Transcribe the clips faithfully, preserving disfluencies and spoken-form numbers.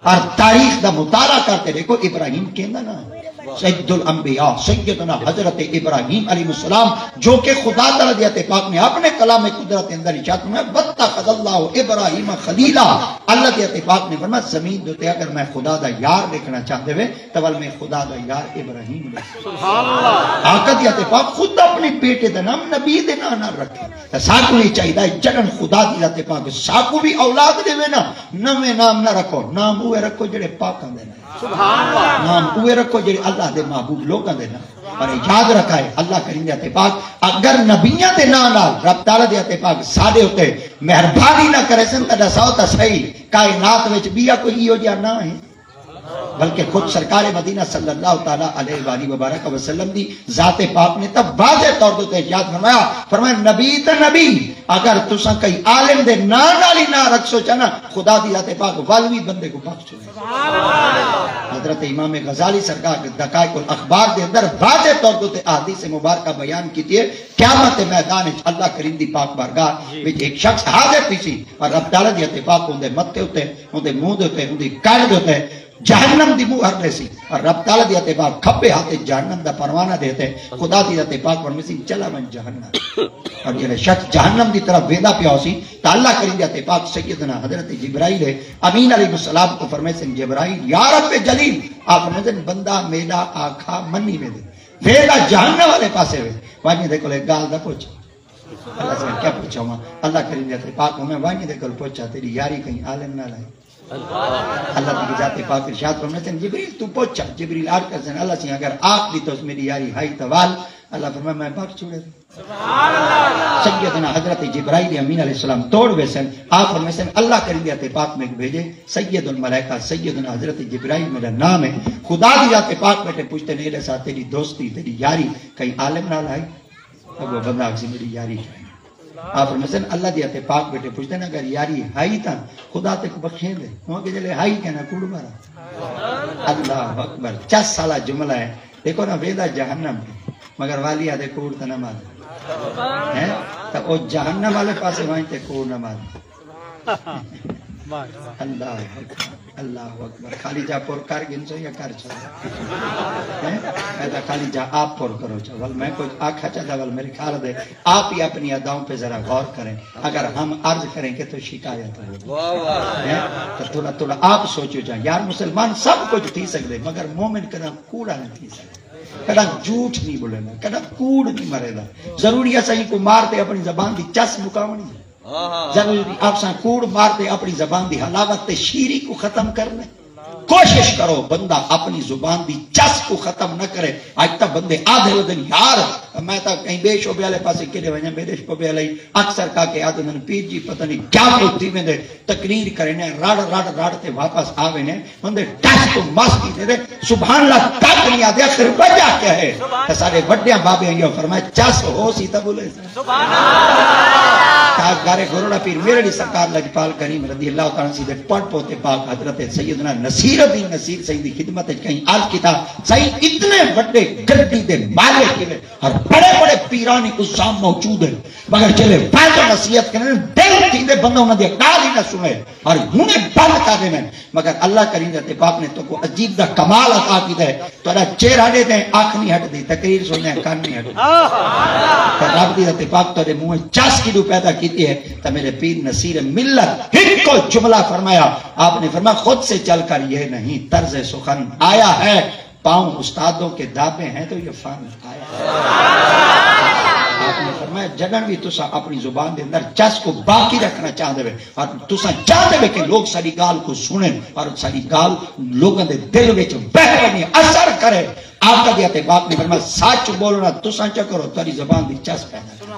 اور تاریخ دا مطالعہ کر کے ݙیکھو، ابراہیم کیندا ناں ہے۔ سید الانبیاء سیدنا حضرت ابراہیم علیہ السلام، جو کہ خدا تعالیٰ دی ذات پاک نے اپنے کلام قدرت اندر ارشاد فرمایا، "واتخذ اللہ ابراہیم خلیلا۔" اللہ دی ذات پاک نے فرمایا، زمین دے اتے اگر میں خدا دا یار ݙیکھݨا چاہندے وے، تاں ول میں خدا دا یار ابراہیم ݙیکھاں۔ سبحان اللہ۔ آقا دی ذات پاک خود اپنے بیٹے دا نام نبی دے ناں نال رکھے۔ تے ساکوں وی چاہیدا ہے، جݙݨ خدا دی ذات پاک ساکوں وی اولاد ݙیوے نا، نویں نام نہ رکھو، نام اوہے رکھو جیڑھے پاکاں دے ناں۔ سبحان اللہ۔ نام اوہے رکھو جیڑھے اللہ دے محبوب لوکاں دے ناں۔ پر یاد رکھائے، اللہ کریم دی ذات پاک اگر نبیاں دے ناں نال رب تعالیٰ دی ذات پاک ساݙے اتے مہربانی نہ کریسن، تاں ݙساؤ تاں صحیح، کائنات وچ ٻیا کوئی ایہو جیہا ناں ہے؟ بلکہ خود سرکار مدینہ صلی اللہ تعالیٰ علیہ وآلہ وبارک وسلم دی ذات پاک نے تاں واضح طور تے ارشاد فرمایا، فرمایا، "نبی تاں نبی، اگر تساں کئی عالم دے ناں نال ہی ناں رکھسو چا نا، خدا دی ذات پاک ول وی بندے کوں بخش چھوڑے۔" حضرت امام غزالی سرکار دے دقائق الاخبار دے اندر واضح طور تے احادیث مبارکہ بیان کیتی ہے، قیامت دے میدان وچ اللہ کریم دی پاک بارگاہ وچ ایک شخص حاضر تھیسی، اور رب تعالیٰ دی ذات پاک اوندے متھے اتے، اوندے منہ دے اتے، اوندی کن دے اتے جہنم دی مہر ݙیسی، اور رب تعالیٰ دی ذات پاک کھبے ہتھ وچ جہنم دا پروانہ دے تے خدا دی ذات پاک فرمیسی، "چلا ونڄ جہنم۔" اور جیڑھا شخص جہنم دی طرف ویندا پیا ہوسی، تاں اللہ کریم دی ذات پاک سیدنا حضرت جبرائیل امین علیہ السلام کوں فرمیسن، "جبرائیل، یا رب جلیل۔" آپ فرمیسن، "بندہ میݙا آکھا منی ویندے، ویندا جہنم والے پاسے وے، ونڄ دے کولے ڳالھ دا پچھ۔" اللہ سئیں کیا پچھاں واں؟ اللہ کریم دی ذات پاک فرمائے، "ونڄ دے کول پچھا، تیݙی یاری کہیں عالم نال ہے؟" اللہ دی ذات پاک ارشاد فرمیسن، "جبریل توں پچھا۔" جبریل عرض کرسن، "اللہ سئیں اگر آکھ ݙتوس میݙی یاری ہئی تاں ول۔" اللہ فرمائے، "میں بخش چھوڑے۔" سیدنا حضرت جبرائیل امین علیہ السلام توڑ ویسن، آپ فرمیسن، "اللہ کریم دی ذات پاک میکوں بھیجے، سید الملائکہ سیدنا حضرت جبرائیل میݙا نام ہے۔" خدا دی ذات پاک ٻیٹھے پچھدے نے، "ایݙے سا تیݙی دوستی، تیݙی یاری کہیں عالم نال ہئی؟" اڳوں بندہ آکھسی، "میݙی یاری کائنی۔" آپ فرمیسن، "اللہ دی ذات پاک ٻیٹھے پچھدن، اگر یاری ہئی تاں خدا تیکوں بخشیندے؟ ہوں کہ جلے ہئی کائنا، کوڑ مارا۔" اللہ اکبر، چس والا جملہ ہے۔ ݙیکھو نا، ویندا جہنم، مگر والی آہدے کوڑ تاں نہ مار۔ ہیں؟ تاں او جہنم والے پاسے ونڄ تے کوڑ نہ مار۔ اللہ اکبر، اللہ اکبر۔ خالی جا پر کر گھنسو یا کر چھوڑو؟ ہیں؟ میں تاں خالی جا آپ پر کرو چا۔ ول میں کچھ آکھا چاہتا، ول میرے خیال دے آپ ہی اپنی اداؤں پہ ذرا غور کریں۔ اگر ہم عرض کریں کہ تو شکایت ہو۔ واہ واہ۔ ہیں؟ تو تھوڑا، تھوڑا آپ سوچو چا۔ یار، مسلمان سب کچھ تھی سکدے، مگر مومن کداں کوڑا نہیں تھی سکدا۔ کداں جھوٹ نہیں بولیندا، کداں کوڑ نہیں مریندا۔ ضروری ہے سائیں کو مار تے اپنی زبان دی چس مکاونی ہے؟ ضروری آپساں کوڑ مار تے اپݨی زبان دی حلاوت تے شیریں کوں ختم کرݨے؟ کوشش کرو بندہ اپݨی زبان دی چس کوں ختم نہ کرے۔ اڄ تاں بندے آہدے ودن، "یار، میں تاں کہیں ٻئے شعبے والے پاسے کیݙے ونڄاں، میݙے شعبے والے ہی اکثر کر کے آہدے ودن، 'پیر جی پتہ نہیں کیا کچھ تھی ویندے، تقریر کریندے، رڑ رڑ رڑ تے واپس آ ویندے۔'" بندے ٹس توں مس کیتے تے سبحان اللہ تک نہیں آہدے، آخر وجہ کیا ہے؟ تے سارے وݙیاں بابیاں ایہو فرمایا، "چس ہوسی تاں ٻولے۔" سبحان اللہ۔ تاجدار گھوڑا پیر میرے علی سرکار لجپال کریم رضی اللہ تعالیٰ عنہ دے پڑ پوتے پاک حضرت سیدنا نصیر الدین نصیر سائیں دی خدمت وچ کہیں عرض کیتا، "سائیں، اتنے وݙے گڈی دے مالک ہیوے اور بڑے بڑے پیرانی عظام موجود ہیں، مگر جلے وعظ و نصیحت کرن، دل تھیندے بندہ انہاں دی ڳالھ ہی نہ سݨے اور ہݨے بند کر ݙیون۔" مگر اللہ کریم ذات پاک نے تہاکوں عجیب دا کمال عطا کیتا ہے۔ تہاݙا چہرہ ݙیہدے اکھ نہیں ہٹدی، تقریر سݨدے کن نہیں ہٹدے۔ تے رب دی ذات پاک تہاݙے منہ وچ چس کیݙوں پیدا کیتی ہے؟ تے میرے پیر نصیر ملت ہکو جملہ فرمایا، آپ نے فرمایا، "خود سے چل کر یہ نہیں طرز سخن آیا ہے، پاؤں استادوں کے دابے ہیں تو یہ فن آیا ہے۔" آپ نے فرمایا، جݙݨ وی تساں اپݨی زبان دے اندر چس کوں باقی رکھݨا چاہندے وے، اور تساں چاہندے وے کہ لوگ ساݙی ڳالھ کوں سݨن اور ساݙی ڳالھ لوگاں دے دل وچ بہہ ونڄے، اثر کرے، آقا دی ذات پاک نے فرمایا، "سچ بولݨا تساں چا کرو، تہاݙی زبان دی چس پیدا کرو۔"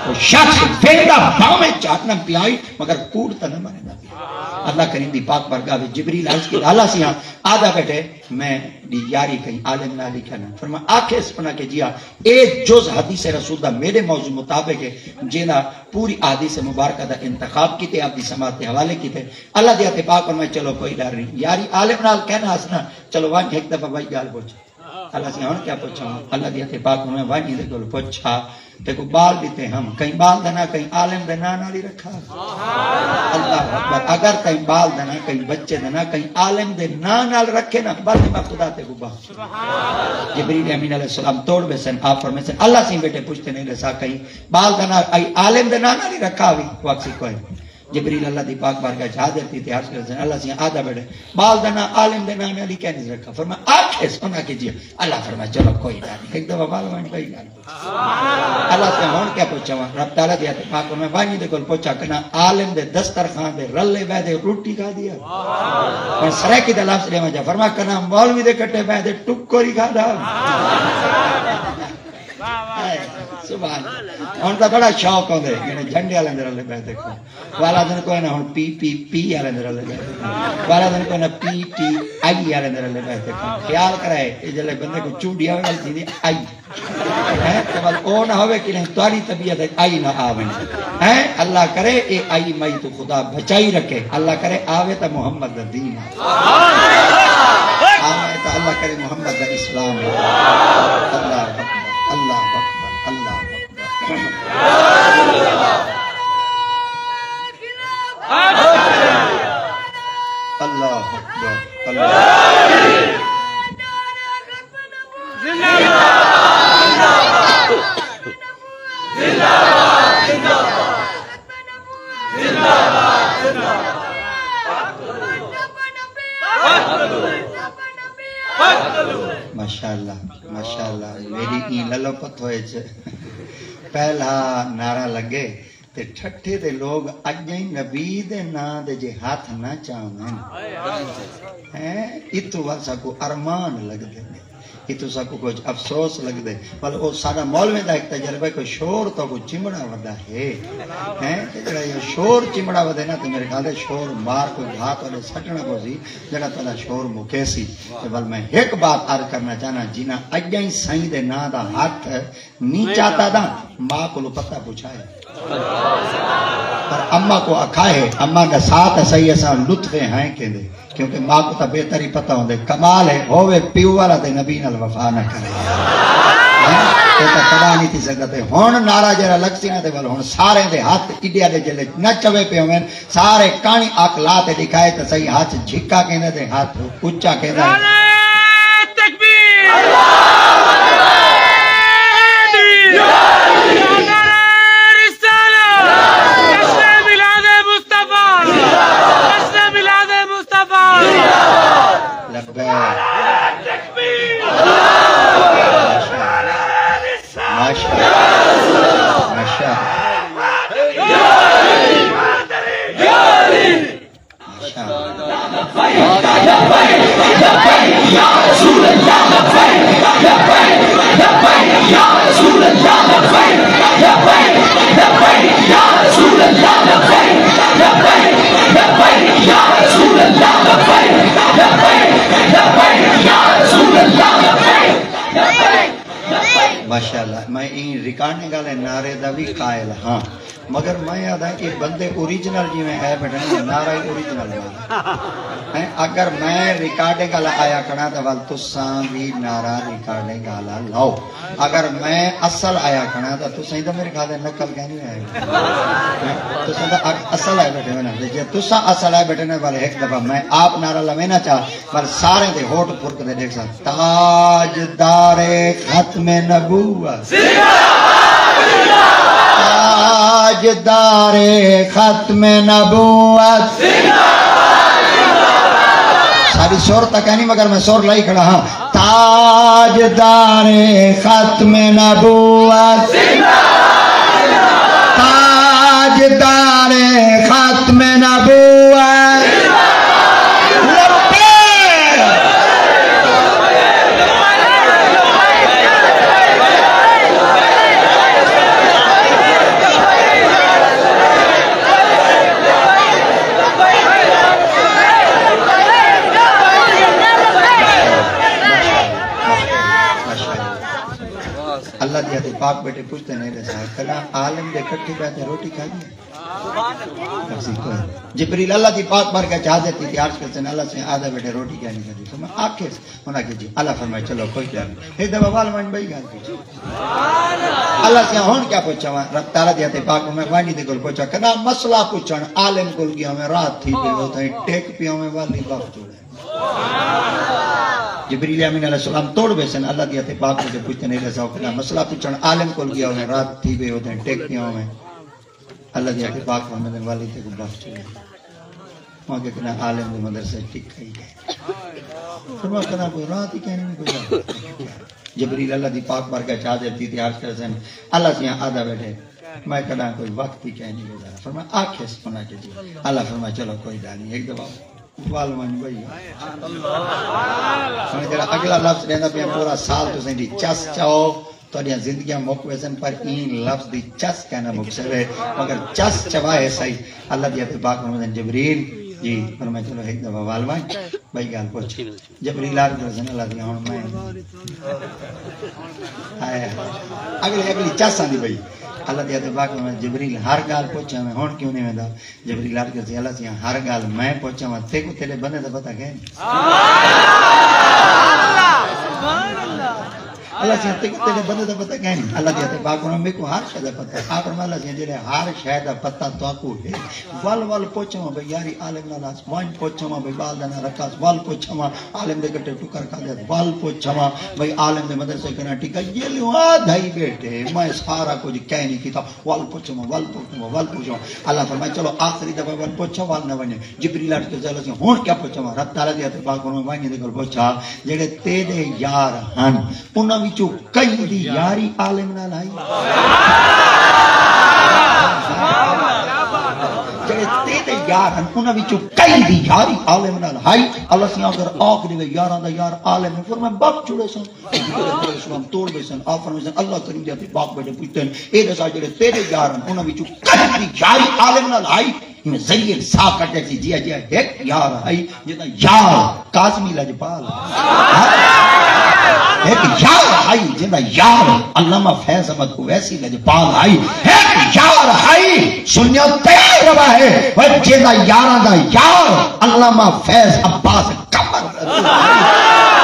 او شخص ویندا بھاویں جہنم پیا ہئی، مگر کوڑ تاں نہ مریندا پیا۔ اللہ کریم دی پاک بارگاہ وچ جبریل عرض کیتا، "اللہ سئیں، آہدا ٻیٹھے، میں دی یاری کہیں عالم نال ہی کائنا۔" فرمایا، آکھیس پنا کہ جی ہاں، اے جز حدیث رسول دا میݙے موضوع مطابق ہے، جیندا پوری احادیث مبارکہ دا انتخاب کیتے، آپ دی سماعت دے حوالے کیتے۔ اللہ دی ذات پاک فرمائے، "چلو کوئی ڈر نہیں، یاری عالم نال کائنا ہس نا، چلو ونڄ ہک دفعہ وہی ڳالھ پچھ۔" اللہ سئیں ہݨ کیا پچھاں؟ اللہ دی ہتھ پاک ہووے، ونڄ ایندے کول پچھ، ہا، تیکوں ٻال ݙتے ہم، کہیں ٻال دا ناں کہیں عالم دے ناں نال ہی رکھا۔ اللہ اکبر۔ اگر کہیں ٻال دا ناں، کہیں بچے دا ناں کہیں عالم دے ناں نال رکھے نا، بس میں خدا تیکوں بخش۔ جبریل امین علیہ السلام توڑ ٻیسن، آپ فرمیسن، اللہ سئیں بیٹے پچھتے نہیں ݙسا، کہیں ٻال دا ناں ائی عالم دے ناں نال ہی رکھا ہوئی، واقعی کوئی۔ جبریل اللہ دی پاک بارگاہ اچ حاضر تھی تے عرض کریسن، اللہ سئیں آہدا بیٹے، ٻال دا ناں عالم دے ناں نال ہی کیوں نہیں رکھا؟ فرمایا، آکھیس؟ انہاں آکھیا جی۔ اللہ فرمایا، چلو کوئی ڳالھ نہیں، ہک دفعہ ٻال ونڄ، کوئی ڳالھ نہیں۔ اللہ سئیں ہݨ کیا پچھاں؟ رب تعالیٰ دی ہتھ پاک ہووے، ونڄ ایندے کول پچھ، کنا عالم دے دسترخوان دے رلے ٻہہ تے روٹی کھادی ہے؟ ہݨ سرائیکی دا لفظ ݙیواں جا، فرمایا، کنا مولوی دے کٹھے ٻہہ تے ٹکر ہی کھادا؟ ہائے، سبحان اللہ۔ ہݨ تاں بڑا شوق ہوندے، جیڑھے جھنڈے والے دے رلے ٻہہ تے کھاؤ۔ والا دن کوئی نہ، ہݨ پی پی پی والے دے رلے ٻہہ تے کھاؤ۔ والا دن کوئی نہ، پی ٹی آئی والے دے رلے ٻہہ تے کھاؤ۔ خیال کرائے، اے جلے بندے کوں چوݙی آوے، ول تھیندی آئی۔ ہیں؟ تے ول او نہ ہووے کہ نہیں، تہاݙی طبیعت اچ آئی نہ آ ونڄے۔ ہیں؟ اللہ کرے اے آئی مائی توں خدا بچائی رکھے۔ اللہ کرے آوے تاں محمد دا دین آ۔ آوے تاں اللہ کرے محمد دا اسلام آ۔ اللہ اکبر، اللہ اکبر، اللہ اکبر۔ اللہ اکبر، اللہ اکبر۔ ماشاءاللہ، ماشاءاللہ۔ میݙی ایں للو پتھو اچ پہلا نعرہ لڳے تے ٹھٹھے دے لوگ اڄ ہی نبی دے ناں دے جے ہتھ نہ چاون۔ ہیں؟ اتوں ول ساکوں ارمان لڳدے نے، اتوں ساکوں کجھ افسوس لڳدے۔ ول او ساݙا مولوی دا ہک تجربہ ہے، کوئی شور تاں کوئی چمڑا ودا ہے۔ ہیں؟ تے جیڑھا اے شور چمڑا ودے نا، تے میرے خیال ہے شور مار کوئی گھا تہاݙے سٹݨا پوسی، جیڑھا تہاݙا شور مکیسی۔ تے ول میں ہک بات عرض کرنا چاہنا، جنہاں اڄ ہی سئیں دے ناں دا ہتھ نی چاتا دا، ماں کولوں پتہ پچھائے۔ پر اماں کوں آکھا ہے، اماں ݙسا تاں سہی اساں لطفے ہیں کیندے، کیونکہ ماں کوں تاں بہتر ہی پتہ ہوندے۔ کمال ہے، ہووے پیو والا تے نبی نال وفا نہ کرے۔ ہیں؟ اے تاں کݙاں نہیں تھی سڳدا۔ تے ہݨ نعرہ جیڑھا لڳسی نا، تے ول ہݨ سارے دے ہتھ ایݙے آݙے جلے نہ چوے پئے ہوون، سارے کاݨی اکھ لا تے ݙکھائے تے سہی، ہتھ جھکا کیندے تے ہتھ اچا کیندے۔ نعرہ تکبیر! نعرہ حیدری! نعرہ رسالت! جشن میلاد مصطفیٰ! جشن میلاد مصطفیٰ! لبیک۔ نعرہ تکبیر! نعرہ رسالت! ماشاءاللہ۔ ماشاءاللہ۔ ماشاءاللہ۔ ماشاءاللہ، میں ایں ریکارڈنگ والے نعرے دا وی قائل ہاں، مگر میں آہداں اے بندے اوریجنل جیویں ہے بیٹھے نے، نعرہ ہی اوریجنل ہے۔ ہیں، اگر میں ریکارڈنگ والا آیا کھڑا تاں ول تساں وی نعرہ ریکارڈنگ والا لاؤ، اگر میں اصل آیا کھڑا تاں تساں ہی تاں میرے خیال ہے نقل کہیں نہیں آئے۔ ہیں، تساں تاں اصل آئے بیٹھے ہو نا، جے تساں اصل آئے بیٹھے نے، ول ہک دفعہ میں آپ نعرہ لوینا چاہ، پر سارے دے ہوٹ پھرک دے ݙیکھساں۔ تاجدار ختم نبوت۔ تاجدار ختم نبوت۔ ساری سر تک ہے نہیں، مگر میں سر لائی کھڑا ہاں۔ تاجدار ختم نبوت۔ تاجدار ختم نبوت۔ لبیک۔ اللہ دی ہتھ پاک بیٹے پچھتے نہیں ݙسا، کݙاں عالم دے کٹھے ٻہہ تے روٹی کھادی ہے؟ جبریل اللہ دی پاک بارگاہ چ حاضر تھی تے عرض کرسن، اللہ سئیں آہدا ٻیٹھے روٹی کائنی کھادی؟ فرمایا آکھیس؟ انہاں آکھیا جی۔ اللہ فرمایا چلو کوئی ڳالھ نی، ہک دفعہ ول ونڄ ٻئی ڳالھ پچھ۔ اللہ سئیں ہݨ کیا پچھاں؟ رب تعالیٰ دی ذات پاک فرمائے ونڄ ایندے کول پچھ، کݙاں مسئلہ پچھݨ عالم کول ڳیا ہوویں، رات تھی پئی ہووے، تئیں ٹک پیا ہوویں، ول ہی بخت چھوڑے۔ جبریل امین علیہ السلام توڑ ویسن، اللہ دی ذات پاک کوں پچھدن، اے ݙساؤ کݙاں مسئلہ پچھݨ عالم کول ڳیا ہوویں، رات تھی پئی ہووے، تئیں ٹک پیا ہوویں، اللہ دی ذات پاک فرمیندن ول ہی تیکوں بخت چھوڑے۔ ماں کے کنا عالم دے مدرسے ٹک کھائی گئے۔ فرمایا کنا کوئی رات ہی کہنی نہیں کوئی رات۔ جبریل اللہ دی پاک بارگاہ چ حاضر تھی تے عرض کرسن، اللہ سئیں آہدا ٻیٹھے، میں کݙاں کوئی وقت ہی کہنی گزارا؟ فرمایا آکھیس؟ انہاں آکھیا جی۔ اللہ فرمایا چلو کوئی ڳالھ نی، ہک دفعہ ول ونڄ ٻئی۔ ہݨ جیڑھا اڳلا لفظ ݙیندا پیاں، پورا سال تساں دی چس چاؤ، تہاݙیاں زندگیاں مک ویسن، پر ایں لفظ دی چس کائنا مک سڳے، مگر چس چوا ہے سہی۔ اللہ دی ذات پاک فرمیندن جبریل جی، فرمایا چلو ہک دفعہ ول ونڄ، ٻئی ڳالھ پچھ۔ جبریل عرض کرسن اللہ دی، ہݨ میں، ہائے ہائے، اڳلی، اڳلی چس آندی پئی۔ اللہ دی ذات پاک فرمیندن جبریل ہر ڳالھ پچھ آویں، ہݨ کیوں نی ویندا؟ جبریل عرض کرسن اللہ سئیں ہر ڳالھ میں پچھ آواں، تیکوں تیݙے بندے دا پتہ کائنی؟ اللہ سئیں تیکوں تیݙے بندے دا پتہ کائنی؟ اللہ دی ذات پاک فرمائے میکوں ہر شے دا پتہ ہے۔ آپ فرمایا اللہ سئیں جیڑھے ہر شے دا پتہ تہاکوں ہے، ول ول پچھ آواں بھئی یاری عالم نال ہس، ونڄ پچھ آواں بھئی ٻال دا ناں رکھاس، ول پچھ آواں عالم دے گٹے ٹکر کھادے ہس، ول پچھ آواں بھئی عالم دے مدرسے کنا ٹکا جیلوں آدھائی ٻیٹھے، میں سارا کجھ کائنی کیتا، ول پچھ آواں، ول پچھ آواں، ول پچھ آواں۔ اللہ فرمائے چلو آخری دفعہ ول پچھ آواں، ول نہ ونڄے۔ جبریل عرض کرسن اللہ سئیں ہݨ کیا پچھ آواں؟ رب تعالیٰ دی ذات پاک فرمائے ونڄ ایندے کول پچھ آ، جیڑھے تیݙے یار ہن انہاں وچوں کئی دی یاری عالم نال ہئی؟ جیڑھے تیݙے یار ہن انہاں وچوں کئی دی یاری عالم نال ہئی؟ اللہ سئیں اگر آکھ ݙیوے یاراں دا یار عالم ہے، فرمایا بخت چھوڑیسن۔ جبریل علیہ السلام توڑ ویسن، آپ فرمیسن اللہ کریم دی ذات پاک ٻیٹھے پچھدن، اے ݙسا جیڑھے تیݙے یار ہن انہاں وچوں کہیں دی یاری عالم نال ہئی؟ ایویں ذریعے ساہ کڈھے سی، جیا جیا ہک یار ہئی جیندا یار کاظمی لجپال ہئی۔ ہک یار ہئی جیندا یار علامہ فیض احمد اویسی لجپال ہئی۔ ہک یار ہئی، سنیو تیار روا ہے، او جیندا یاراں دا یار علامہ فیض عباس قمر ضرور ہئی۔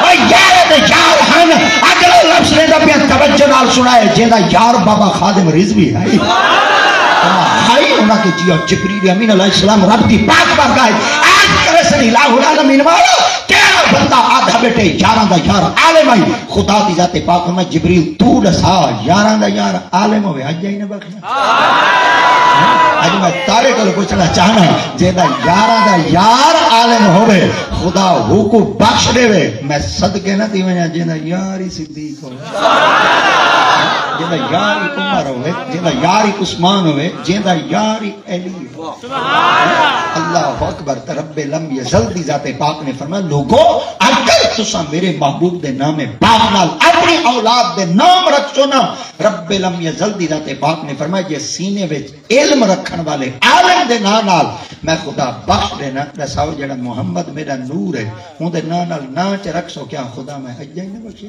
او یار تے یار ہن، اگلا لفظ ݙیندا پیاں، توجہ نال سݨائے، جیندا یار بابا خادم رضوی ہئی۔ ہئی انہاں کے جیو جبریل امین علیہ السلام رب دی پاک بارگاہ وچ عرض کرسن الہ العالمین والا، کیڑھا بندہ آدھا ٻیٹھے یاراں دا یار عالم ہئی؟ خدا دی ذات پاک فرمائے جبریل توں ݙسا یاراں دا یار عالم ہووے، اڄ ہی نہ بخشے۔ اڄ میں تاݙے کولوں پچھݨا چاہنا، جیندا یاراں دا یار عالم ہووے، خدا ہوکوں بخش ݙیوے۔ میں صدقے نہ تھی ونڄاں، جیندا یار ہی صدیق ہووے، جیندا یار ہی عمر ہووے، جیندا یار ہی عثمان ہووے، جیندا یار ہی علی ہووے۔ اللہ اکبر۔ تے رب لم یزل دی ذات پاک نے فرمایا، لوگو، اگر تساں میرے محبوب دے نام پاک نال اپݨی اولاد دے نام رکھسو نا، رب لم یزل دی ذات پاک نے فرمایا، جے سینے وچ علم رکھݨ والے عالم دے ناں نال میں خدا بخش ݙینا۔ ݙساؤ جیڑھا محمد میݙا نور ہے، اوندے ناں نال ناں چ رکھسو، کیا خدا میں اڄاں ہی نہ بخشے؟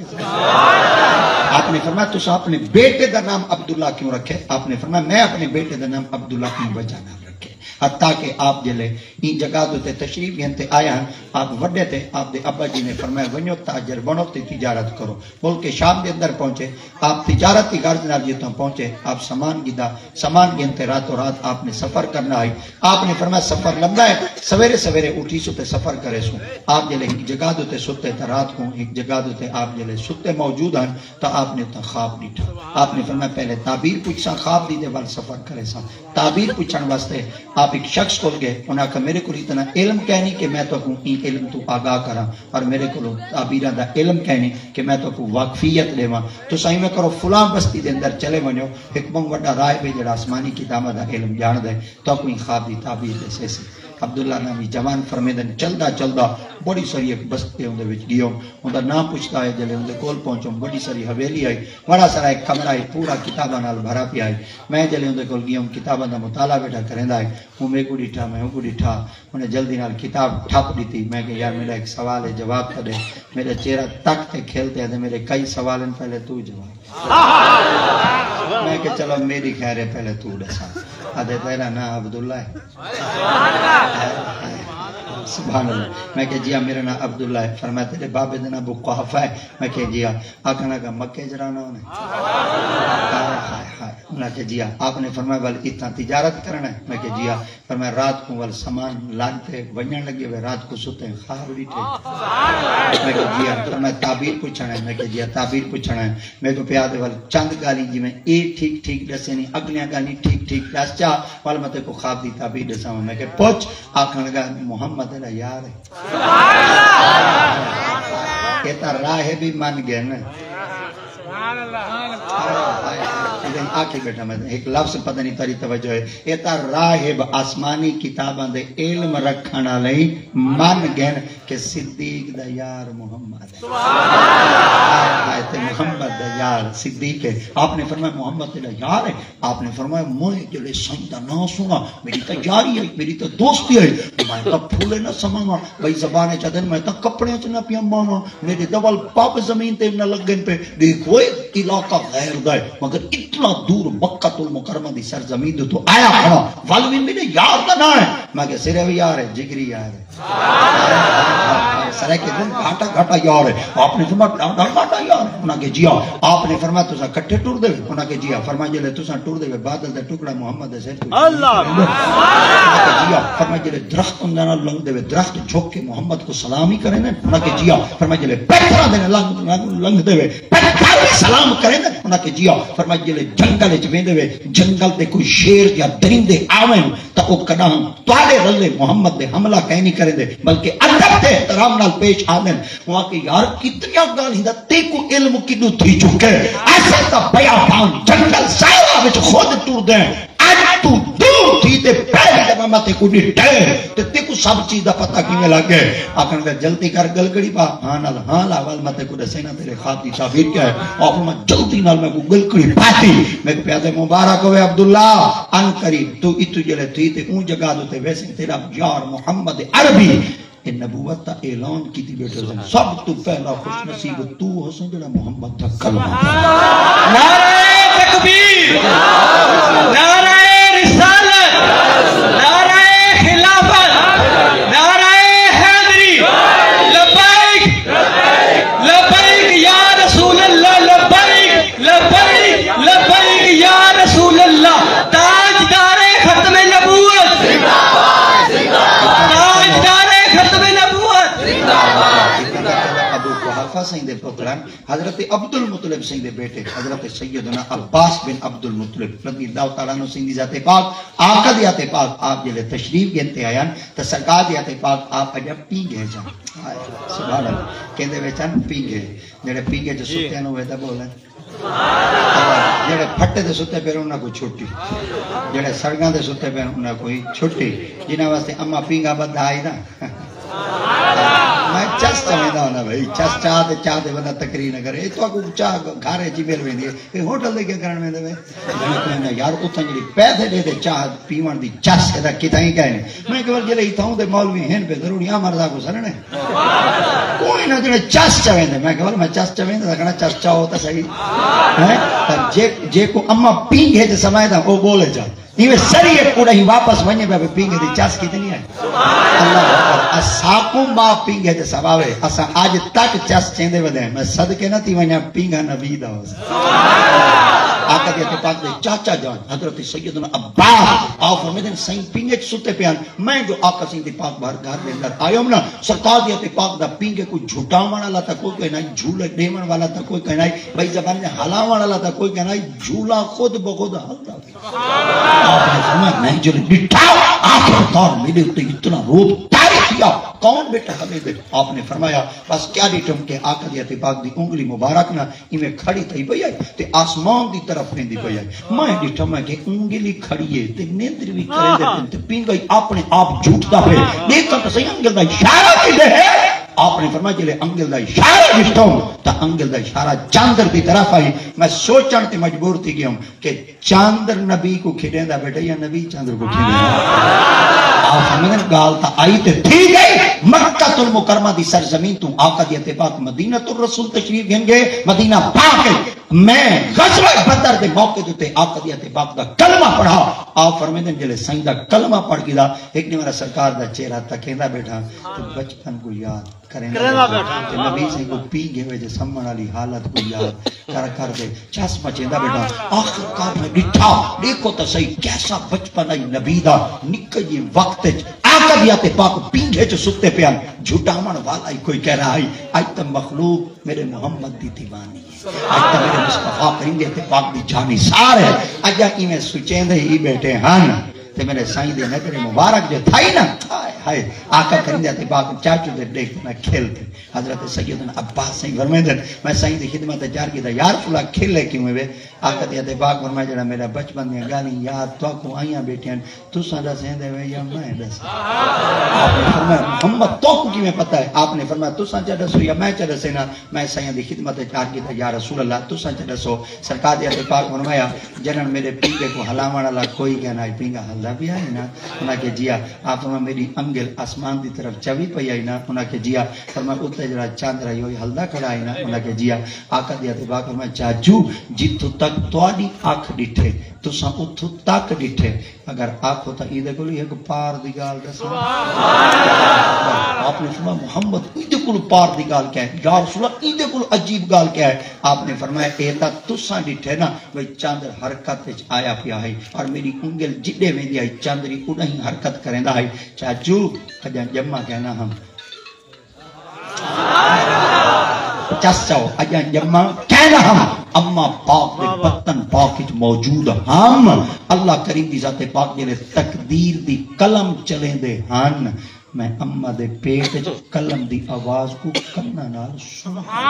آپ نے فرمایا، تساں اپݨے بیٹے دا نام عبداللہ کیوں رکھے؟ آپ نے فرمایا، میں اپݨے بیٹے دا نام عبداللہ ایں وجہ نال رکھے، حتیٰ کہ آپ جیلے ایں جگہ دے اتے تشریف گھن تے آئے ہن، آپ وݙے تے آپ دے ابا جی نے فرمایا، ونڄو تاجر بݨو تے تجارت کرو۔ ملک شام دے اندر پہنچے۔ آپ تجارت دی غرض نال جتھاں پہنچے، آپ سامان گھدا، سامان گھن تے راتوں رات آپ نے سفر کرنا ہئی۔ آپ نے فرمایا، سفر لمبا ہے، سویرے سویرے اٹھیسوں تے سفر کریسوں۔ آپ جیلے ہک جگہ دے اتے ستے تاں رات کوں ہک جگہ دے اتے آپ جیلے ستے موجود ہن تاں آپ نے اتھاں خواب ݙٹھا۔ آپ نے فرمایا، پہلے تعبیر پچھساں، خواب دی تے ول سفر کریساں۔ تعبیر پچھݨ واسطے آپ ہک شخص کول ڳئے۔ انہاں آکھیا، میݙے کول اتنا علم کائنی کہ میں تہاکوں ایں علم توں آگاہ کراں، اور میݙے کولوں تعبیراں دا علم کائنی کہ میں تہاکوں واقفیت ݙیواں۔ تساں ایویں کرو، فلاں بستی دے اندر چلے ونڄو، ہک ٻہوں وݙا راہب ہے جیڑھا آسمانی کتاباں دا علم ڄاݨدا ہے، تہاکوں ایں خواب دی تعبیر ݙسیسی۔ عبداللہ نامی جوان فرمیندن، چلدا چلدا بڑی ساری ہک بستی ہے، اوندے وچ ڳیوم۔ اوندا ناں پچھدا ہے۔ جیلے اوندے کول پہنچوم، وݙی ساری حویلی ہئی، وݙا سارا ہک کمرہ ہئی، پورا کتاباں نال بھرا پیا ہئی۔ میں جیلے اوندے کول ڳیوم، کتاباں دا مطالعہ ویٹھا کریندا ہئی، اوں میکوں ݙٹھا، میں اونکوں ݙٹھا۔ انہیں جلدی نال کتاب ٹھپ ݙتی۔ میں کہیا، یار، میݙا ہک سوال ہے، جواب تاں ݙے۔ میݙا چہرہ تک تے کھل تے آہدے، میݙے کئی سوال ہن، پہلے توں جواب۔ میں کہیا، چلو، میݙی خیر ہے، پہلے توں ݙسا۔ آہدے، تیرا ناں عبداللہ ہے؟ سبحان اللہ۔ میں کہیا، جی ہاں، میرا ناں عبداللہ ہے۔ فرمایا، تیرے بابے دا ناں ابو قحافہ ہے؟ میں کہیا، جی ہاں۔ آکھن لگا، مکے چ رہنا انہیں؟ ہائے، ہائے، ہائے۔ انہاں کہیا، جی ہاں۔ آپ نے فرمایا، ول اتھاں تجارت کرنا ہے؟ میں کہیا، جی ہاں۔ فرمایا، رات کوں ول سامان لد تے ونڄݨ لڳے وے، رات کوں ستے خواب ݙٹھے؟ میں کہیا، جی ہاں۔ فرمایا، تعبیر پچھݨا ہے؟ میں کہیا، جی ہاں، تعبیر پچھݨا ہے۔ میکوں پیا ݙے ول چند ڳالھیں، جیویں اے ٹھیک ٹھیک ݙسینی، اڳلیاں ڳالھیں ٹھیک ٹھیک ݙس چا، ول میں تیکوں خواب دی تعبیر ݙساواں۔ میں کہیا، پچھ۔ آکھݨ لڳا، محمد تیݙا یار ہے۔ اے تاں راہب ہی من ڳئے نا۔ آکھی ٻیٹھا میں، ہک لفظ پتہ نہیں تیݙی توجہ ہے۔ اے تاں راہب، آسمانی کتاباں دے علم رکھݨ والے ہی من ڳئے نا کہ صدیق دا یار محمد ہے۔ ہائے ہائے، تے محمد دا یار صدیق ہے۔ آپ نے فرمایا، محمد تیݙا یار ہے؟ آپ نے فرمایا، میں جیڑھے سئیں دا ناں سݨاں، میݙی تاں یاری ہے، میݙی تاں دوستی ہے، میں تاں پھولے نہ سماواں۔ ٻئی زبان اچ آہدن، میں تاں کپڑیاں اچ نہ پیاں ماواں۔ میݙے دے ول پگ زمین تے نہ لڳن پئے۔ ݙیکھو، اے علاقہ غیر دا ہے، مگر اتنا دور مکۃ المکرمہ دی سرزمین دے اتوں آیا کھڑاں، ول وی میݙے یار دا ناں ہے۔ میں کہیا، سرے وی یار ہے، جگری یار ہے۔ سرائیکی اچ گھاٹا گھاٹا یار ہے۔ آپ نے فرمایا، ݙاڈھا گھاٹا یار ہے؟ انہاں کہیا، جی ہاں۔ آپ نے فرمایا، تساں کٹھے ٹردے وے؟ انہاں کہیا، جی ہاں۔ فرمایا، جیلے تساں ٹردے وے، بادل دا ٹکڑا محمد دے سر تے اللہ۔ انہاں کہیا، جی ہاں۔ فرمایا، جیلے درخت ہوندے نا لنگھدے وے، درخت جھک کے محمد کوں سلام ہی کریندے؟ انہاں کہیا، جی ہاں۔ فرمایا، جیلے پتھراں دے لنگھ، لنگھ، لنگھدے وے، پتھر وی سلام کریندے؟ انہاں کہیا، جی ہاں۔ فرمایا، جیلے جنگل اچ ویندے وے، جنگل دے کوئی شیر یا درندے آون تاں او کݙاہوں تہاݙے رلے محمد دے حملہ کائنی کریندے، بلکہ ادب تے احترام نال پیش آندن۔ او آکھے، یار، کتنیاں ڳالھیں دا تیکوں علم کݙوں تھی چکے؟ اساں تاں بیابان جنگل صحرا وچ خود ٹردے ہیں۔ اڄ توں دور تھی تے پہلی دفعہ میں تیکوں ݙٹھے، تے تیکوں سب چیز دا پتہ کیویں لڳ ڳئے؟ آکھݨ لڳا، جلدی کر، ڳلکڑی پا، ہاں نال ہاں لا، ول میں تیکوں ݙسینا تیرے خواب دی تعبیر کیا ہے۔ آکھو میں جلدی نال میکوں ڳلکڑی پاتی۔ میکوں پیا ݙے، مبارک ہووے عبداللہ، عنقریب توں اتھوں جیلے تھی تے اوں جگہ دے اتے ویسیں، تیݙا یار محمد عربی، اے نبوت دا اعلان کیتی ٻیٹھے ہوسن۔ سب توں پہلا خوش نصیب توں ہوسیں جیڑھا محمد دا کلمہ پڑھے۔ نعرہ تکبیر، نعرہ رسالت، نعرہ خلافت، نعرہ حیدری، لبیک، لبیک یا رسول اللہ، لبیک، لبیک، لبیک یا رسول اللہ۔ تاجدار ختم نبوت، تاجدار ختم نبوت۔ ابو قحافہ سئیں دے پتر ہن، حضرت عبدالمطلب سئیں دے بیٹے، حضرت سیدنا عباس بن عبدالمطلب رضی اللہ تعالیٰ عنہ سئیں دی ذات پاک، آقا دی ذات پاک، آپ جیلے تشریف گھن تے آئے ہن، تاں سرکار دی ذات پاک آپ اڄاں پینگھے چ ہن۔ سبحان اللہ۔ کیندے وچ ہن پینگھے، جیڑھے پینگھے چ ستے ہن، اوہے تاں ٻولن۔ جیڑھے پھٹے تے ستے پئے ہن، انہاں کوں چھٹی۔ جیڑھے سڑکاں تے ستے پئے ہن، انہاں کوں چھٹی۔ جنہاں واسطے اماں پینگھا ٻدھا آئی نا۔ میں چس چویندا ہوندا بھائی، چس چاہ تے، چاہ تے بندہ تقریر نہ کرے۔ اے تہاکوں چاہ گھر اچ ہی مل ویندی ہے۔ اے ہوٹل دے کیا کرݨ ویندے وے؟ میں کہنا، یار، اتھاں جیڑھی پیسے ݙے تے چاہ پیوݨ دی چس ہے تاں کتھائیں کائنی۔ میں کہا، جیڑھے اتھاؤں دے مولوی ہن پئے، ضروری آ مرضا کوں سݨݨے۔ کوئی نہ، جیڑھے چس چویندے۔ میں کہا، میں چس چویندا تاں کہنا، چس چاؤ تاں صحیح۔ ہیں؟ تاں جے، جیکوں اماں پینگھے چ سمائے تاں او ٻولے چا۔ ایویں سری ہک اݙاہیں واپس ونڄے پئے، پینگھے دی چس کتنی ہے۔ اللہ اکبر۔ اساکوں ماء پینگھے تے سواوے، اساں اڄ تک چس چیندے ودے ہیں۔ میں صدقے نہ تھی ونڄاں، پینگھا نبی دا ہوسی۔ آقا دی ذات پاک دے چاچا جان حضرت سیدنا عباس، آپ فرمیندے، سئیں پینگھے چ ستے پئے ہن۔ میں جو آقا سئیں دی پاک بار گھر دے اندر آیوم نا، سرکار دی ذات پاک دا پینگھے کوں جھٹاوݨ والا تاں کوئی کوئی نہ، جھولے ݙیوݨ والا تاں کوئی کوئی نہ، بھئی زبان دے ہلاوݨ والا تاں کوئی کوئی نہ، جھولا خود بخود ہلدا۔ آپ نے فرمایا، میں جب ڈٹھا، آخر کار میرے اتے اتنا روب طاری کیا۔ کون بیٹا ہمیں دے؟ آپ نے فرمایا، بس کیا ڈٹھم کہ آقا دی ذات پاک دی انگلی مبارک نہ ایویں کھڑی تھئی پئی ہے تے آسمان دی طرف ویندی پئی ہے۔ میں ڈٹھم ہے کہ انگلی کھڑی ہے تے نیندر بھی کرے دے پن تے پینگھا ہی اپنے آپ جھٹدا پے۔ دیکھا تو صحیح، انگل دا اشارہ کدے ہے؟ آپ نے فرمایا، جلے انگل دا اشارہ ڈٹھم تاں انگل دا اشارہ چاندر دی طرف آئی۔ میں سوچن تے مجبور تھی گیا ہوں کہ چاندر نبی کوں کھیݙیندا ٻیٹھے یا نبی چاندر کوں کھیݙیندا؟ آپ سمجھن، ڳالھ تاں آئی تے تھی ڳئی۔ مکۃ المکرمہ دی سرزمین توں آقا دی ذات پاک مدینۃ الرسول تشریف گھن ڳئے، مدینہ پاک ہے۔ میں غزوہ بدر دے موقع دے اتے آقا دی ذات پاک دا کلمہ پڑھا۔ آپ فرمیندن، جلے سائیں دا کلمہ پڑھ گھدا، ہک ݙینہہ میرا سرکار دا چہرہ تکیندا ٻیٹھا تے بچپن کوں یاد کریندا کریندا ٻیٹھا۔ ٻیٹھا۔ تے نبی سائیں کوں پینگھے وچ سمݨ والی حالت کوں یاد کر کر تے چس مچیندا ٻیٹھا۔ آخر کار میں ݙٹھا، ݙیکھو تاں سہی کیسا بچپن ہئی نبی دا، نکے جے وقت وچ آقا دی ذات پاک پینگھے چ ستے پئے ہن، جھٹاوݨ والا ہی کوئی کہہ رہا ہئی، اڄ تاں مخلوق میرے محمد دی دیوانی ہے۔ اڄ تاں میرے مصطفیٰ کریم دی ذات پاک دی جانثار ہے۔ اڄاں ایویں سچیندے ہی ٻیٹھے ہن تے میرے سائیں دی نظر مبارک جو تھئی نا، ہائے ہائے، آقا کریم دی ذات پاک چاچو دے ݙیکھ تے نہ کھل پئے۔ حضرت سیدنا عباس سائیں فرمیندن، میں سائیں دی خدمت اچ عرض کیتا، یا رسول اللہ، کھلے کیوں وے؟ آقا دی ذات پاک فرمایا، جڑا میرا بچپن دیاں ڳالھیں یاد تہاکوں آئیاں ٻیٹھیاں، تساں ݙسیندے وے یا میں ݙساں؟ آپ نے فرمایا، محمد، تہاکوں کیویں پتہ ہے؟ آپ نے فرمایا، تساں چا ݙسو یا میں چا ݙسینا؟ میں سائیں دی خدمت وچ عرض کیتا، یا رسول اللہ، تساں چا ݙسو۔ سرکار دی ذات پاک فرمایا، جݙݨ میرے پینگھے کوں ہلاوݨ والا کوئی کائنا، پینگھا ہلدا پیا ہے نا؟ انہاں آکھیا، جی ہا۔ آپ فرمایا، میری انگل آسمان دی طرف چوی پئی آئی نا؟ انہاں آکھیا، جی ہا۔ فرمایا، اتے جڑا چندر ہئی، اوہی ہلدا کھڑا ہئی نا؟ انہاں آکھیا، جی ہا۔ آقا دی ذات پاک فرمایا، چاچو، جتھوں تک تہاݙی اکھ ݙٹھے، تساں اتھوں تک ݙٹھے، اگر آکھو تاں ایندے کولوں ہک پار دی ڳالھ ݙساں۔ آپ نے فرمایا، محمد، ایندے کولوں پار دی ڳالھ کیا ہے؟ یا رسول اللہ، ایندے کولوں عجیب ڳالھ کیا ہے؟ آپ نے فرمایا، اے تاں تساں ݙٹھے نا، بھئی چندر حرکت وچ آیا پیا ہے اور میری انگل جݙے ویندی ہے، چندر ہی اݙاہیں حرکت کریندا ہے۔ چاچو، اڄاں ڄماں کائنا ہم۔ چس چاؤ، اڄاں ڄماں کائنا ہم، اماں پاک دے بطن پاک وچ موجود ہم۔ اللہ کریم دی ذات پاک جیڑھے تقدیر دی قلم چلیندے ہن، میں اماں دے پیٹ وچ قلم دی آواز کوں کناں نال سݨیا۔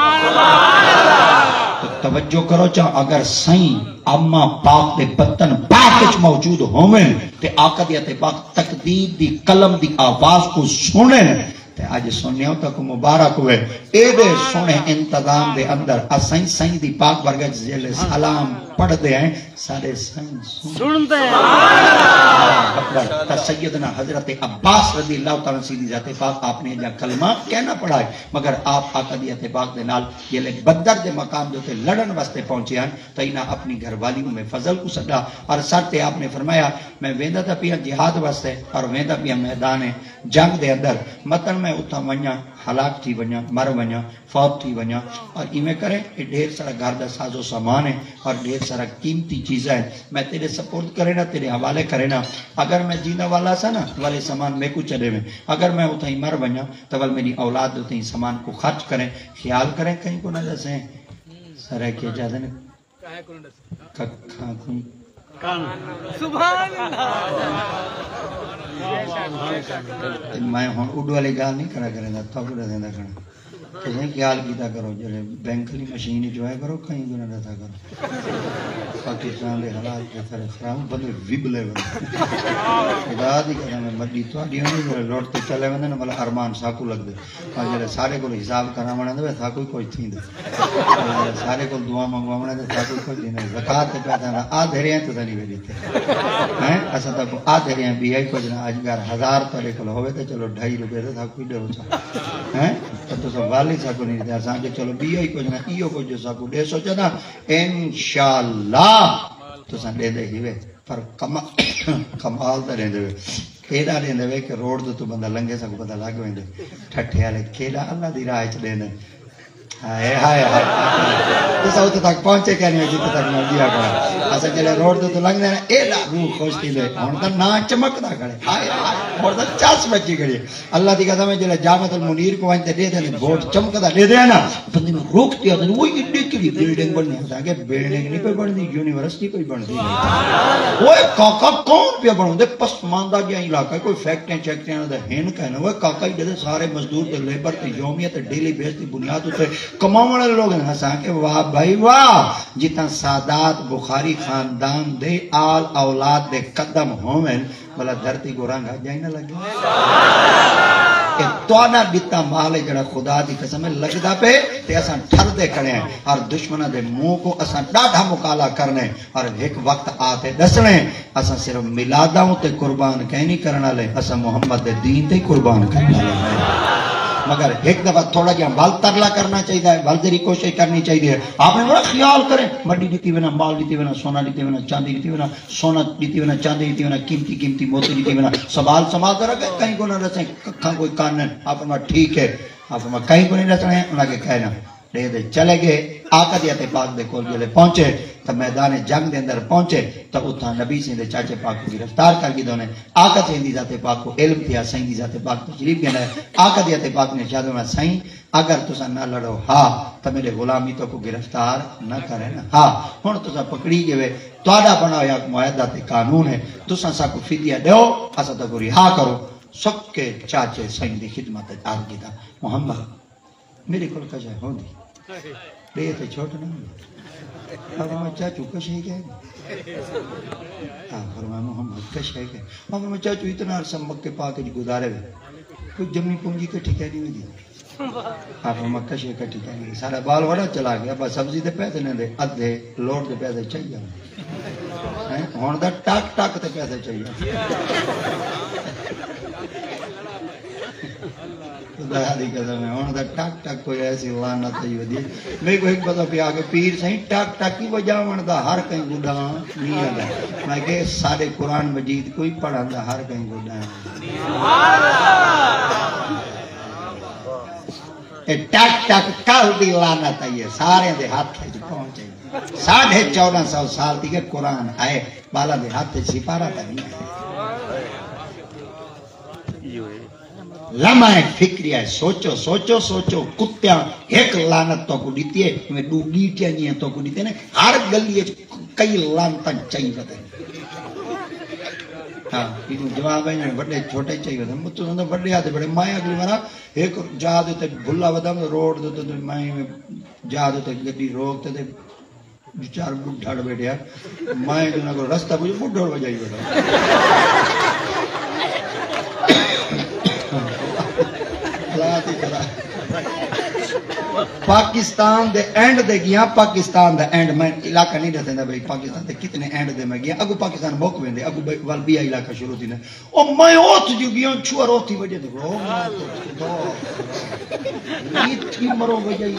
تے توجہ کرو چا، اگر سائیں اماں پاک دے بطن پاک وچ موجود ہوون تے آقا دی ذات پاک تقدیر دی قلم دی آواز کوں سݨن، تے اڄ سنیو تہاکوں مبارک ہووے، ایݙے سوہݨے انتظام دے اندر اسائیں سائیں دی پاک بارگاہ وچ جیلے سلام پڑھدے ہیں، ساݙے سائیں سݨدے ہیں۔ اللہ اکبر۔ تاں سیدنا حضرت عباس رضی اللہ تعالیٰ عنہ دی ذات پاک آپ نے جا کلمہ کائنا پڑھائے، مگر آپ آقا دی ذات پاک دے نال جیلے بدر دے مقام دے اتے لڑن واسطے پہنچے ہن، تاں انہاں اپݨی گھر والی ام فضل کوں سݙا اور سر تے آپ نے فرمایا، میں ویندا تاں پیاں جہاد واسطے اور ویندا پیاں میدان جنگ دے اندر، متاں میں اتھاں ونڄاں، ہلاک تھی ونڄاں، مر ونڄاں، فوت تھی ونڄاں، اور ایویں کریں، اے ڈھیر سارا گھر دا ساز و سامان ہے اور ڈھیر سارا قیمتی چیزاں ہیں، میں تیݙے سپرد کرینا، تیݙے حوالے کرینا۔ اگر میں جیندا والا سا نا، والے سامان میکوں چا ݙیویں، اگر میں اتھاں ہی مر ونڄاں تاں ول میݙی اولاد دے اتھاں ہی سامان کوں خرچ کریں، خیال کریں، کہیں کوں نہ ݙسیں۔ سرائیکی چاہدے نے، ککھاں کوں۔ سبحان اللہ۔ تے میں ہݨ اݙ والی ڳالھ نہیں کرا کریندا، تہاکوں ݙسیندا کھڑاں۔ تساں خیال کیتا کرو، جیلے بینک والی مشین وچ ہویا کرو، کہیں کوں نہ ݙسا کرو۔ پاکستان دے حالات تے سارے خراب، بندے وبلے بندے۔ خدا دی قسم ہے، مڈی تہاݙی ہونی، جیلے لٹ تے چلے ویندے نے، مطلب ارمان ساکوں لڳدے۔ اور جیلے ساݙے کول حساب کراوݨ آندے، ساکوں ہی کجھ تھیندے۔ ساݙے کول دعا منگواوݨ آندے، ساکوں ہی کجھ تھیندے۔ زکوٰۃ تے پیسے آندا، آدھے رہے ہیں تساں نہیں ویندے۔ ہیں؟ اساں تہاکوں آدھے رہے ہیں، ٻیا ہی کجھ نہ، اڄ گھر ہزار تہاݙے کول ہووے تے چلو ڈھائی روپے تے ساکوں ہی ݙیو سا۔ ہیں؟ تے تساں ول ہی ساکوں نہیں ݙیندے، اساں آکھیا چلو ٻیا ہی کجھ نہ، ایہو کجھ جو ساکوں ݙیسو چا نا، انشاءاللہ تساں ݙیندے ہیوے۔ پر کما-، کمال تاں ݙیندے وے، ایݙا ݙیندے وے کہ روڈ دے اتوں بندہ لنگھے، ساکوں پتہ لڳ ویندے۔ ٹھٹھے والے کیݙا اللہ دی راہ اچ ݙیندے۔ ہائے، ہائے، ہائے۔ تساں اتھے تک پہنچے کائنی ہو جتھے تک میں ڳیا کھڑاں۔ اساں جیلے روڈ دے اتوں لنگھدے نا، ایݙا روح خوش تھیندے۔ ہݨ تاں ناں چمکدا کھڑے۔ ہائے، ہائے، ہݨ تاں چس مچی کھڑی ہے۔ اللہ دی قسم ہے، جیلے جامع المنیر کوں ونڄ تے ݙیہدے نے، بورڈ چمکدا ݙیہدے ہیں نا، بندے نوں روک تے آہدے نے، اوئے ایݙی کیڑھی بلڈنگ بݨی؟ اساں آکھیا بلڈنگ نہیں پئی بݨدی، یونیورسٹی پئی بݨدی۔ اوئے کاکا، کون پیا بݨاوندے؟ پسماندہ جیہا علاقہ ہے، کوئی فیکٹریاں شیکٹریاں دا ہے نہیں۔ اوئے کاکا، ایݙے تے سارے مزدور تے لیبر تے یومیہ تے ڈیلی بیس دی بنیاد اتے کماوݨ والے لوگ ہیں۔ اساں آکھیا واہ بھائی واہ، جتھاں سادات بخاری خاندان دے آل اولاد دے قدم ہوون، بھلا دھرتی کوں رنگ اڄاں ہی نہ لڳے۔ اے تہاݙا ݙتا مال ہے جیڑھا خدا دی قسم ہے لڳدا پئے، تے اساں ٹھردے کھڑے ہیں، ہر دشمناں دے منہ کوں اساں ݙاڈھا مکالا کرݨے، اور ہک وقت آ تے ݙسݨے، اساں صرف میلاداں اتے قربان کائنی کرݨ والے، اساں محمد دے دین تے ہی قربان کرݨ والے ہیں۔ مگر ہک دفعہ تھوڑا جہا ول ترلا کرنا چاہیدا ہے، ول ذری کوشش کرنی چاہیدی ہے۔ آپ نے بڑا خیال کریں، مڈی ݙتی وینا، مال ݙتی وینا، سونا ݙتی وینا، چاندی ݙتی وینا، سونا ݙتی وینا، چاندی ݙتی وینا، قیمتی قیمتی موتی ݙتی وینا، سنبھال سنبھال ذرا کہ کہیں کوں نہ ݙسیں، ککھاں کوئی کن ہن۔ آپ فرمایا ٹھیک ہے، آپ فرمایا کہیں کوں نہیں ݙسݨے، انہاں کے کہنا۔ ݙے تے چلے ڳئے، آقا دی ذات پاک دے کول جلے پہنچے تاں میدان جنگ دے اندر پہنچے تاں اتھاں نبی سئیں دے چاچے پاک کوں گرفتار کر گھدا انہیں۔ آقا سئیں دی ذات پاک کوں علم تھیا، سئیں دی ذات پاک تشریف گھن آئے۔ آقا دی ذات پاک نے ارشاد فرمایا، سئیں اگر تساں نہ لڑو ہا تاں میݙے غلامی تہاکوں گرفتار نہ کرن ہا۔ ہݨ تساں پکڑی ڳئے، تہاݙا بݨا ہویا معاہدہ تے قانون ہے، تساں ساکوں فدیہ ݙیو، اساں تہاکوں رہا کروں۔ سکے چاچے سئیں دی خدمت اچ عرض کیتا، محمد میݙے کول کشے ہوندی، ݙے تے چھوٹ نہ ہوندی۔ آپ فرمایا چاچو کشے کائنی؟ آپ فرمایا محمد کشے کائنی؟ آپ فرمایا چاچو اتنا عرصہ مکے پاک اچ گزارے وے، کوئی جمی پونجی کٹھی کائنی ہوندی؟ آپ فرمایا کشے کٹھی کائنی۔ سارا بال وڑا چلا ڳیا، بس سبزی دے پیسے نہ دے، ادھے لوٹ دے پیسے چاہیے۔ ہیں؟ ہݨ دا ٹک ٹک تے پیسے چاہیے۔ خدا دی قسم ہے، ہݨ دا ٹک ٹک کوئی ایسی لعنت آئی ودی۔ میرے کو ایک پتہ پیا کہ پیر سائیں ٹک ٹک ہی وجاوݨ دا ہر کہیں گݙاں نہیں آندا۔ میں کہ سارے قرآن مجید کوئی پڑھݨ دا ہر کہیں گݙاں۔ اے ٹک ٹک کل دی لعنت آئی ہے، سارے دے ہاتھ وچ پہنچ آئی۔ ساڑھے چودہ سو سال تھی کہ قرآن آئے، بالاں دے ہاتھ وچ سپارہ تاں نہیں آیا۔ لمحہ فکری ہے، سوچو، سوچو، سوچو، کتیاں ہک لعنت تہاکوں ݙتی ہے، میں ݙو ڳیٹیاں جیاں تہاکوں ݙتیاں نے، ہر ڳلی وچ کئی لعنتاں چائی ودن۔ ہاں، ایکوں جواب ہے، وݙے چھوٹے چائی ودن۔ مطلب وݙے آتے بڑے، میں اڳلی وار ہک جاہ دے تے بھلا ودم روڈ دے تے، میں جاہ دے تے گݙی روک تے، تے وچار ٻڈھڑ ٻیٹھے ہن۔ میں انہاں کوں رستہ پچھیا، ٻڈھڑ وڄائی ٻیٹھا۔ اللہ دی خدا۔ پاکستان دے اینڈ دے ڳیاں، پاکستان دا اینڈ، میں علاقہ نہیں ݙسیندا بھئی پاکستان دے کتنے اینڈ دے میں ڳیاں، اڳوں پاکستان مک ویندے، اڳوں ول ٻیا علاقہ شروع تھیندے۔ او میں اوتھ جو ڳیاں، چھوہر اوتھ ہی وڄے تے، او میں تو خدا، ایتھی مرو وڄائی۔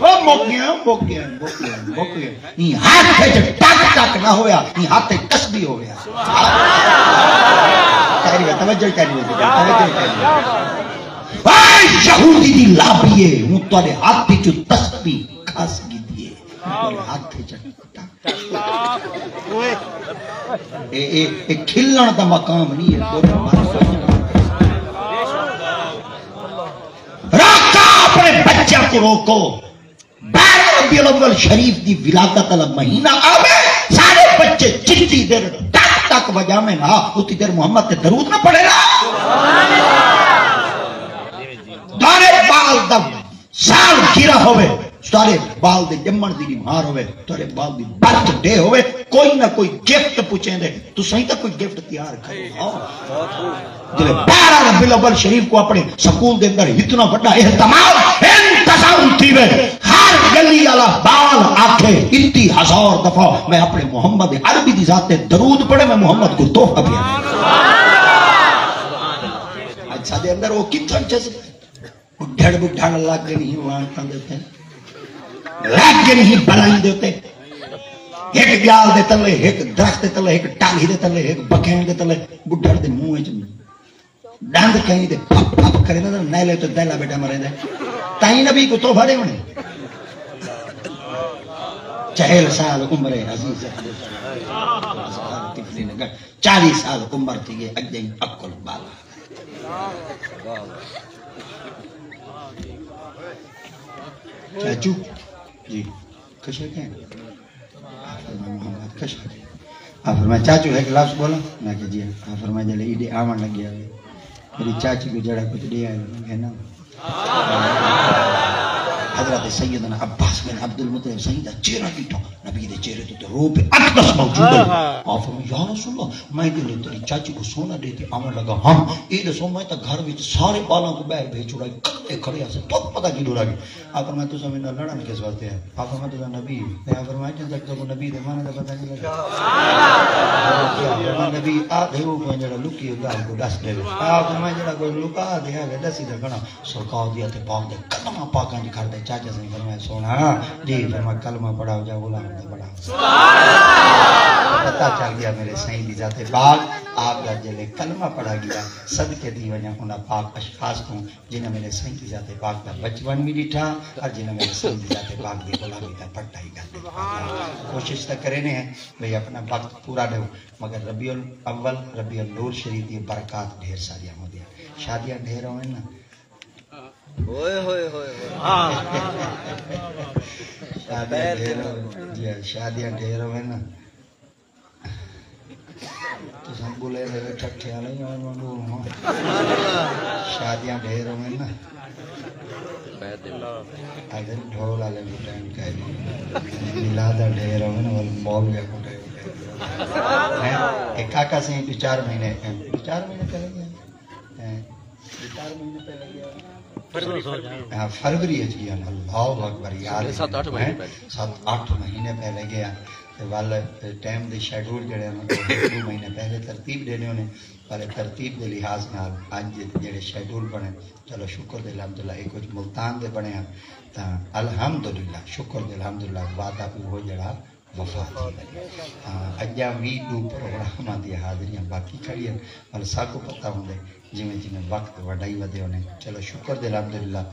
او مک ڳیا، مک ڳیا، مک ڳیا، مک ڳیا۔ ایں ہتھ وچ ٹک ٹک نہ ہویا، ایں ہتھ وچ تسبیح ہویا۔ کہہ رہی ہے، توجہ کہہ رہی ہے، توجہ کہہ رہی ہے۔ اے یہودی دی لابی ہے، ہوں تہاݙے ہتھ وچوں تسبیح کھس گھدی ہے، تہاݙے ہتھ وچ ٹک ٹک۔ اے، اے، اے کھلݨ دا مقام نہیں ہے، ٻڈھڑ مر سوچ۔ روکو اپݨے بچیاں کوں، روکو۔ بارہ ربیع الاول شریف دی ولادت والا مہینہ آوے، سارے بچے جتنی دیر ٹک ٹک وڄاویں نا، اتنی دیر محمد تے درود نہ پڑھے نا۔ تہاݙے بال دا سال گرا ہووے، تہاݙے بال دے ڄمݨ دی ݙیہاڑ ہووے، تہاݙے بال دی برتھ ڈے ہووے، کوئی نہ کوئی گفٹ پچیندے، تساں ہی تاں کوئی گفٹ تیار کرو نا۔ جلے بارہ ربیع الاول شریف کوں اپݨے سکول دے اندر اتنا وݙا اہتمام، انتظام تھیوے، ہر ڳلی والا بال آکھے، اتی ہزار دفعہ میں اپݨے محمد عربی دی ذات تے درود پڑھے، میں محمد کوں تحفہ ݙیاں۔ اچھا، دے اندر او کتھاں چس ٻڈھڑ ٻڈھڑ لڳ ڳئے نہیں لعنتاں دے تے، لڳ ڳئے نہیں بلائیں دے تے۔ ہک ڄال دے تلے، ہک درخت دے تلے، ہک ٹالھی دے تلے، ہک بکین دے تلے، ٻڈھڑ دے منہ وچ ݙند کہیں دے پھپ پھپ کرے نا، نیلے تے دیلا ٻیٹھا مرے دے۔ تائیں نبی کوں تحفہ ݙیوݨے۔ چہل سال عمر عزیز، طفل نگر، چالیہہ سال عمر تھی ڳئے، اڄ تائیں عقل بالا۔ چاچو، جی، کشے کہیں؟ آپ فرمایا، محمد کشے۔ آپ فرمایا، چاچو، ایک لفظ بولا؟ میں کہا، جی ہاں۔ آپ فرمایا، جلے ایڈے آون لگیا ہوئے، میری چاچی کو جڑا کچھ دے آئے، میں کہا، نہ۔ حضرت سیدنا عباس بن عبد المطلب سائیں دا چہرہ ݙٹھا، نبی دے چہرے تے تے رعب اقدس موجود ہے۔ آپ فرمایا، یا رسول اللہ، میں جو تیری چاچی کو سونا دے تے آون لگا ہم، اے دسو میں تاں گھر وچ سارے بالاں کو باہر بھیج چھڑائی، اے کھڑے ہسے، تہاکوں پتہ کیوں ݙورا ڳئے؟ آپ فرمایا، تساں میݙے نال لڑݨ کس واسطے آئے؟ آپ فرمایا، تساں نبی۔ میں آپ فرمایا، جے تک تہاکوں نبی دے معنی دا پتہ نہیں لڳا۔ آپ فرمایا، نبی آ ݙیو، کوئی جیڑھا لکی ہوئی ڳالھ کوں ݙس ݙیوے۔ آپ فرمایا، جیڑھا کوئی لکا ݙے آوے، ݙسی تے کھڑاں۔ سرکار دی اتھے پاک دے قدماں پاکاں دی کھڑ تے چاچا سئیں فرمایا، سوہݨا جی، فرمایا، کلمہ پڑھاؤ یا غلام دا پڑھاؤ۔ پتہ چل ڳیا میݙے سئیں دی ذات پاک۔ آپ دا جیلے کلمہ پڑھا ڳیا، صدقے تھی ونڄاں انہاں پاک اشخاص توں، جنہاں میݙے سئیں دی ذات پاک دا بچپن وی ݙٹھا اور جنہاں میݙے سئیں دی ذات پاک دی غلامی دا پٹا ہی گھن ݙٹھا۔ کوشش تاں کریندے ہیں بھئی اپݨا وقت پورا ݙیوں، مگر ربیع الاول، ربیع النور شریف دی برکات ڈھیر ساریاں ہوندیاں۔ شادیاں ڈھیر ہوون نا۔ اوئے ہوئے ہوئے ہوئے۔ شادیاں ڈھیر ہوون، جی ہاں، شادیاں ڈھیر ہوون نا۔ تساں ٻلے دے ٹھٹھے والے ہی ہو، میں ٻول ہاں۔ شادیاں ڈھیر ہوون نا۔ اگر ڈھول والے کو ٹائم کائے، میلاد ڈھیر ہوون، ول مولوی کو ٹائم کائے۔ ہیں؟ اے کاکا سئیں ݙو چار مہینے، ݙو چار مہینے پہلے ڳئے۔ ہیں؟ ݙو چار مہینے پہلے ڳئے۔ ہاں، فروری اچ ڳئے۔ اللہ اکبر یار۔ ست اٹھ مہینے پہلے۔ ست اٹھ مہینے پہلے ڳئے۔ تے ول ٹائم دے شیڈول جیڑھے ہن، او ݙو مہینے پہلے ترتیب ݙیندے ہوندے، پر ترتیب دے لحاظ نال اڄ جیڑھے شیڈول بݨے، چلو شکر دے الحمدللہ، اے کجھ ملتان دے بݨے ہن، تاں الحمدللہ، شکر دے الحمدللہ، وعدہ اوہو جیڑھا وفا تھی ونڄے۔ ہاں، اڄاں وی ݙو پروگراماں دی حاضریاں باقی کھڑی ہن، ول ساکوں پتہ ہوندے، جیویں جیویں وقت وݙائی ودے ہوندے۔ چلو شکر دے الحمدللہ،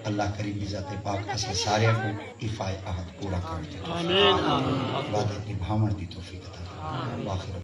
اللہ کریم دی ذات پاک اساں ساریاں کوں ایفائے عہد پورا کرݨ دی توفیق عطا فرمائے۔ وعدے نبھاوݨ دی توفیق عطا فرمائے۔ وآخر